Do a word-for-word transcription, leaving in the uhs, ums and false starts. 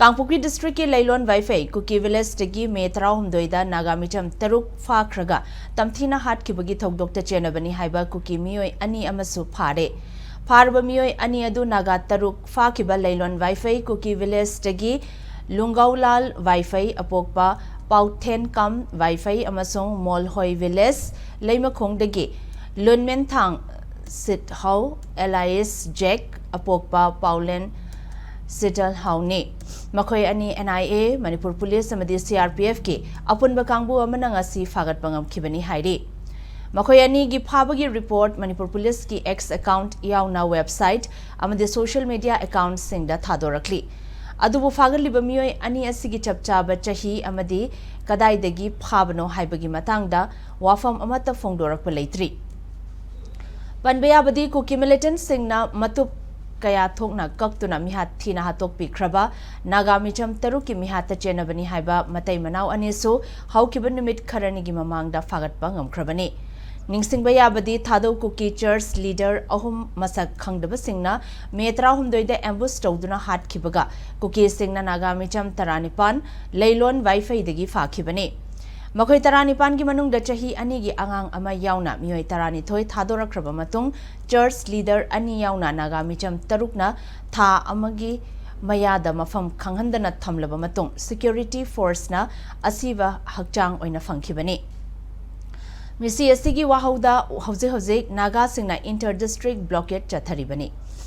ꯀꯥꯡꯄꯣꯛꯄꯤ ꯗꯤꯁꯇ꯭ꯔꯤꯛꯀꯤ ꯂꯩꯂꯣꯟ ꯋꯥꯏꯐꯩ ꯀꯨꯀꯤ ꯚꯤꯂꯦꯖꯇꯒꯤ ꯃꯦ ꯇꯔꯥꯍꯨꯝꯗꯣꯏꯗ ꯅꯥꯒꯥ ꯃꯤꯆꯝ ꯇꯔꯨꯛ ꯐꯥꯈ꯭ꯔꯒ ꯇꯝꯊꯤꯅ ꯍꯥꯠꯈꯤꯕꯒꯤ ꯊꯧꯗꯣꯛꯇ ꯆꯦꯟꯅꯕꯅꯤ ꯍꯥꯏꯕ ꯀꯨꯀꯤ ꯃꯤꯑꯣꯏ ꯑꯅꯤ ꯑꯃꯁꯨ ꯐꯥꯔꯦ꯫ ꯐꯥꯔꯕ ꯃꯤꯑꯣꯏ ꯑꯅꯤ ꯑꯗꯨ ꯅꯥꯒꯥ ꯇꯔꯨꯛ ꯐꯥꯈꯤꯕ ꯂꯩꯂꯣꯟ ꯋꯥꯏꯐꯩ ꯀꯨꯀꯤ ꯚꯤꯂꯦꯖꯇꯒꯤ ꯂꯨꯡꯒꯥꯎꯂꯥꯜ ꯋꯥꯏꯐꯩ, ꯑꯄꯣꯛꯄ ꯄꯥꯎꯊꯦꯟꯀꯝ ꯋꯥꯏꯐꯩ ꯑꯃꯁꯨꯡ ꯃꯣꯜꯍꯣꯏ ꯚꯤꯂꯦꯖ ꯂꯩꯃꯈꯣꯡꯗꯒꯤ ꯂꯨꯟꯃꯦꯟꯊꯥꯡ ꯁꯤꯠꯍꯧ ꯑꯦꯂꯥꯏꯁ ꯖꯦꯛ, ꯑꯄꯣꯛꯄ ꯄꯥꯎꯂꯦꯟ ꯁꯤꯇꯜꯍꯧꯅꯤ꯫ ꯃꯈꯣꯏ ꯑꯅꯤ N I A, Manipur police ꯑꯃꯗꯤ ꯁꯤ ꯑꯥꯔ ꯄꯤ ꯑꯦꯐꯀꯤ ꯑꯄꯨꯟꯕ ꯀꯥꯡꯕꯨ ꯑꯃꯅ ꯉꯁꯤ ꯐꯥꯒꯠꯄ ꯉꯝꯈꯤꯕꯅꯤ ꯍꯥꯏꯔꯤ꯫ ꯃꯈꯣꯏ ꯑꯅꯤꯒꯤ ꯐꯥꯕꯒꯤ ꯔꯤꯄꯣꯔꯠ ꯃꯅꯤꯄꯨꯔ ꯄꯨꯂꯤꯁꯀꯤ ꯑꯦꯛꯁ ꯑꯦꯀꯥꯎꯟꯠ ꯌꯥꯎꯅ ꯋꯦꯕꯁꯥꯏꯠ ꯑꯃꯗꯤ ꯁꯣꯁꯤꯌꯦꯜ ꯃꯤꯗꯤꯌꯥ ꯑꯦꯀꯥꯎꯟꯠꯁꯤꯡꯗ ꯊꯥꯗꯣꯔꯛꯂꯤ꯫ ꯑꯗꯨꯕꯨ ꯐꯥꯒꯠꯂꯤꯕ ꯃꯤꯑꯣꯏ ꯑꯅꯤ ꯑꯁꯤꯒꯤ ꯆꯞ ꯆꯥꯕ ꯆꯍꯤ ꯑꯃꯗꯤ ꯀꯗꯥꯏꯗꯒꯤ ꯐꯥꯕꯅꯣ ꯍꯥꯏꯕꯒꯤ ꯃꯇꯥꯡꯗ ꯋꯥꯐꯝ ꯑꯃꯠꯇ ꯐꯣꯡꯗꯣꯔꯛꯄ ꯂꯩꯇ꯭ꯔꯤ꯫ ꯄꯟꯕ ꯌꯥꯕꯗꯤ, ꯀꯨꯀꯤ ꯃꯤꯂꯤꯇꯦꯟꯠꯁꯤꯡꯅ ꯃꯇꯨꯞ ꯀꯌꯥ ꯊꯣꯛꯅ ꯀꯛꯇꯨꯅ ꯃꯤꯍꯥꯠ ꯊꯤꯅ ꯍꯥꯠꯇꯣꯛꯄꯤꯈ꯭ꯔꯕ ꯅꯥꯒꯥ ꯃꯤꯆꯝ ꯇꯔꯨꯛꯀꯤ ꯃꯤꯍꯥꯠꯇ ꯆꯦꯟꯅꯕꯅꯤ ꯍꯥꯏꯕ ꯃꯇꯩ ꯃꯅꯥꯎ ꯑꯅꯤꯁꯨ ꯍꯧꯈꯤꯕ ꯅꯨꯃꯤꯠ ꯈꯔꯅꯤꯒꯤ ꯃꯃꯥꯡꯗ ꯐꯥꯒꯠꯄ ꯉꯝꯈ꯭ꯔꯕꯅꯤ꯫ ꯅꯤꯡꯁꯤꯡꯕ ꯌꯥꯕꯗꯤ, ꯊꯥꯗꯧ ꯀꯨꯀꯤ ꯆꯔꯆ ꯂꯤꯗꯔ ꯑꯍꯨꯝ ꯃꯁꯛ ꯈꯪꯗꯕꯁꯤꯡꯅ ꯃꯦ ꯇꯔꯥꯍꯨꯝꯗꯣꯏꯗ ꯑꯦꯝꯕꯨꯁ ꯇꯧꯗꯨꯅ ꯍꯥꯠꯈꯤꯕꯒ ꯀꯨꯀꯤꯁꯤꯡꯅ ꯅꯥꯒꯥ ꯃꯤꯆꯝ ꯇꯔꯥꯅꯤꯄꯥꯟ ꯂꯩꯂꯣꯟ ꯋꯥꯏꯐꯩꯗꯒꯤ ꯐꯥꯈꯤꯕꯅꯤ꯫ ꯃꯈꯣꯏ ꯇꯔꯥꯅꯤꯄꯥꯟꯒꯤ ꯃꯅꯨꯡꯗ ꯆꯍꯤ ꯑꯅꯤꯒꯤ ꯑꯉꯥꯡ ꯑꯃ ꯌꯥꯎꯅ ꯃꯤꯑꯣꯏ ꯇꯔꯥꯅꯤꯊꯣꯏ ꯊꯥꯗꯣꯔꯛꯈ꯭ꯔꯕ ꯃꯇꯨꯡ, ꯆꯔꯆ ꯂꯤꯗꯔ ꯑꯅꯤ ꯌꯥꯎꯅ ꯅꯥꯒꯥ ꯃꯤꯆꯝ ꯇꯔꯨꯛꯅ ꯊꯥ ꯑꯃꯒꯤ ꯃꯌꯥꯗ ꯃꯐꯝ ꯈꯪꯍꯟꯗꯅ ꯊꯝꯂꯕ ꯃꯇꯨꯡ, ꯁꯦꯀ꯭ꯌꯨꯔꯤꯇꯤ ꯐꯣꯔꯁꯅ ꯑꯁꯤꯕ ꯍꯛꯆꯥꯡ ꯑꯣꯏꯅ ꯐꯪꯈꯤꯕꯅꯤ꯫ ꯃꯤꯁꯤ ꯑꯁꯤꯒꯤ ꯋꯥꯍꯧꯗ ꯍꯧꯖꯤꯛ ꯍꯧꯖꯤꯛ ꯅꯥꯒꯥꯁꯤꯡꯅ ꯏꯟꯇꯔ ꯗꯤꯁꯇ꯭ꯔꯤꯛ ꯕ꯭ꯂꯣꯀꯦꯗ ꯆꯠꯊꯔꯤꯕꯅꯤ꯫